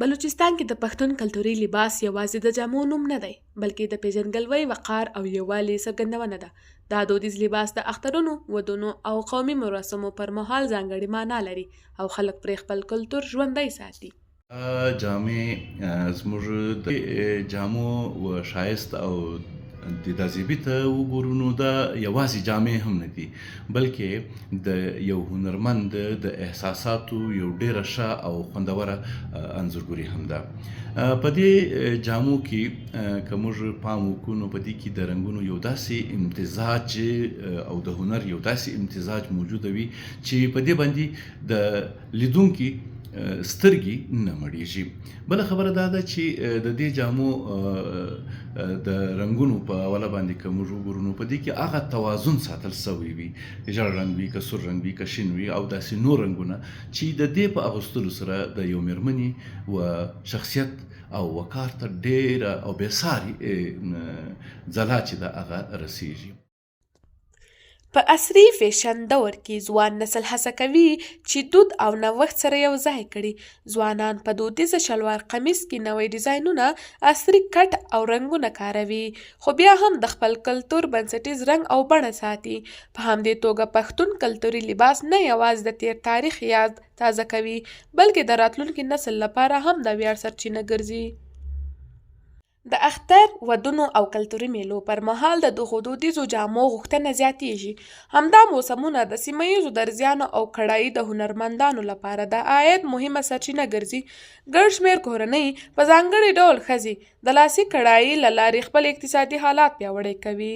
بلوچستان کې د پښتون کلتوري لباس یوازې د جامو نوم نه دی، بلکې د پېژندګلوۍ، وقار او یووالي څرګندونه ده. دا دودیز لباس د اخترونو، ودونو او قومي مراسمو پر مهال ځانګړې معنا لري او خلک پرې خپل کلتور ژوندی ساتي. جامې زموږ د جامو و ښایست او د دازیبي ته وګورو نو دا یوازې جامې هم نه دي، بلکې د یو هنرمند د احساساتو یو ډیره ښه او خوندوره انځورګري هم ده. په دې جامو کې که موږ پام وکړو نو په دې کې د رنګونو یو داسې امتزاج او د هنر یو داسې امتزاج موجوده وي چې په دې باندې د لیدونکي سترګې نه مړیږي. بله خبره دا ده چې د دې جامو د رنګونو په حواله باندې که موږ وګورو نو په دې کې هغه توازن ساتل شوی وي، ژړ رنګ وي که سور رنګ وي که شین وي او داسې نور رنګونه چې د دې په اغوستلو سره د یو میرمنې و شخصیت او وقار ته ډیره او بې ساري ځلا چې ده هغه رسیږي. په عصري فیشن دور کې ځوان نسل هڅه کوي چې دود او نوښت سره یو ځای کړي. ځوانان په دودیزه شلوار قمیص کې نوي ډیزاینونه، عصري کټ او رنګونه کاروي، خو بیا هم د خپل کلتور بنسټیز رنګ او بڼه ساتي. په همدې توګه پښتون کلتوري لباس نه یوازې د تېر تاریخ یاد تازه کوي، بلکې د راتلونکي نسل لپاره هم د ویاړ سرچینه ګرځي. د اختر، ودونو او کلتوري مېلو پر مهال د دغو دودیزو جامو غوښتنه زیاتېږي. همدا موسمونه د سیمه ییزو درزیانو او کړایي د هنرمندانو لپاره د عاید مهمه سرچینه ګرځي. ګڼ شمېر کورنۍ، په ځانګړي ډول ښځې، د لاسي کړایي له لارې خپل اقتصادي حالات پیاوړی کوي.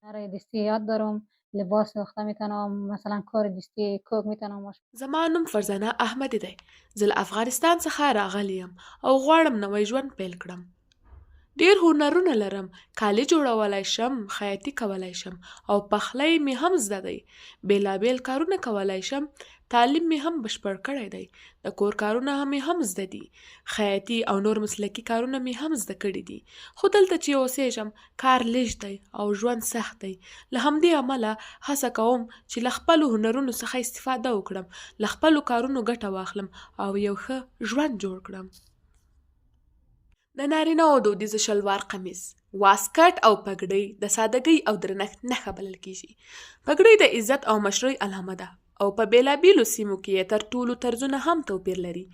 هنر دستی یاد دارم، لباس ساخته میتونم، مثلا کار دستی کوک میتونم. زما نوم فرزانه احمدي دی. زه له افغانستان څخه راغلې یم او غواړم نوی ژوند پیل کړم. ډېر هنرونه لرم، کالي جوړولای شم، خیاطي کولای شم او پخلی مې هم زده دی. بېلابېل کارونه کولای شم، تعلیم مې هم بشپړ کړی دی. د کور کارونه مې هم زده دي. خیاطي او نور مسلکي کارونه مې هم زده کړي دي. خو دلته چې اوسېږم، کار لږ دی او ژوند سخت دی. له همدې امله هڅه کوم چې له خپلو هنرونو څخه استفاده وکړم، له خپلو کارونو ګټه واخلم او یو ښه ژوند جوړ کړم. د نارینه وو دودیز شلوار قمیص، واسکټ او پګړۍ د سادګۍ او درنښت نښه بلل کېږي. پګړۍ د عزت او مشرۍ علامه ده او په بېلابېلو سیمو کې یې تر ټولو طرزونه هم توپیر لري.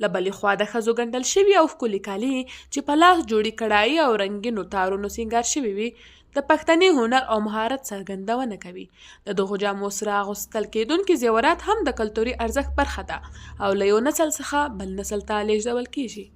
له بلې خوا د ښځو ګنډل شوي او ښکلي کالي چې په لاس جوړې کړایي او رنګینو تارونو سینګار شوي وي، د پښتني هنر او مهارت څرګندونه کوي. د دغو جامو سره اغوستل کېدونکي زیورات هم د کلتوري ارزښت برخه ده او له یو نسل څخه بل نسل ته لېږدول کېږي.